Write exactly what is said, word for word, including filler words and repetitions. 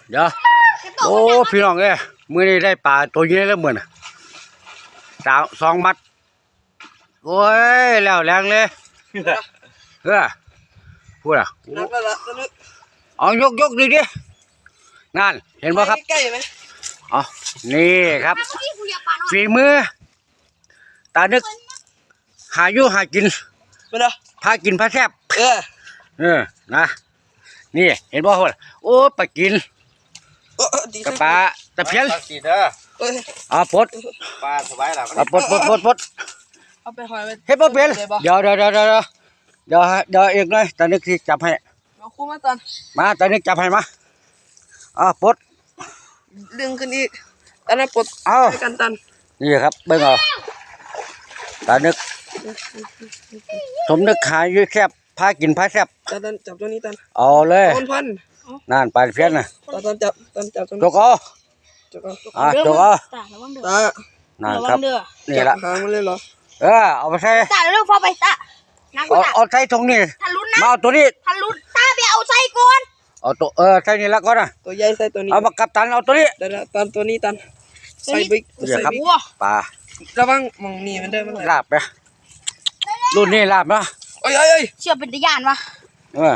เดี๋ยว โอ้ พี่น้องเอ้ย มื้อนี้ได้ปลาตัวใหญ่แล้วมื้อน่ะ สาม สองมัด โอ้ย แล้วแรงเลย เออ พูดอ่ะ หนักแล้วล่ะตัวนี้ เอายก ยกดีดิ นั่น เห็นบ่ครับ ใกล้ๆไหม อ๋อ นี่ครับ ฝีมือ ตานึก หาอยู่หากิน ไปเด้อ พากินพาแซ่บ เออ เออ นะ นี่ เห็นบ่ โอ้ ปลากิน เออ เออ ดี กระปา ตะเพียน ปลากินเด้อ เอ้ย เอาปลด ปลาสบายล่ะ เอาปลด ปลด ปลด ปลด เอาไปหอยไว้ เฮ็ดบ่เป็น ได้บ่ เดี๋ยว เดี๋ยว เดี๋ยว เดี๋ยว เดี๋ยว เดี๋ยวเอกหน่อย ตานึกสิจับให้ มาคู่มาตัน มา ตานึกจับให้มา อ่า ปลด ดึงขึ้นอีก ตันนะปลด เอา ช่วยกันตัน นี่ครับ เบิ่งเอา ตานึก สมนึกหาอยู่แซ่บ พากินพาแซ่บ ตัน ตัน จับตัวนี้ตัน เอาเลย เอามันพัน นั่น ปลาเพี้ยนน่ะ ตัน ตัน จับ ตัน จับตัวนี้ จกเอา จกเอา อ่า จกเอา ตาระวังเด้อ ตา นั่นครับ ระวังเด้อ นี่ละ จับหางมันเลยเหรอ เออ เอาไปใส่ ตาเร็วๆ พอไปตา นั่ง เอา ตา เอาใส่ถุงนี่ ถ้าหลุดนะ มาเอาตัวนี้ ถ้าหลุด ตาไปเอาใส่ก่อน เอาตัว เออ ใส่นี่ละก่อนนะ ตัวใหญ่ใส่ตัวนี้ เอามากัปตัน เอาตัวนี้ เดี๋ยวๆ ตันตัวนี้ตัน ตัวนี้ ใส่บิ๊ก เดี๋ยวครับ ใส่บิ๊ก โอ้ ปลา ระวังมองนี่มันเด้อ มันไหล ลาบนะ รุ่นนี้ลาบนะ เอ้ยเอ้ยเอ้ย เชื่อเป็นตาย่านวะ เออ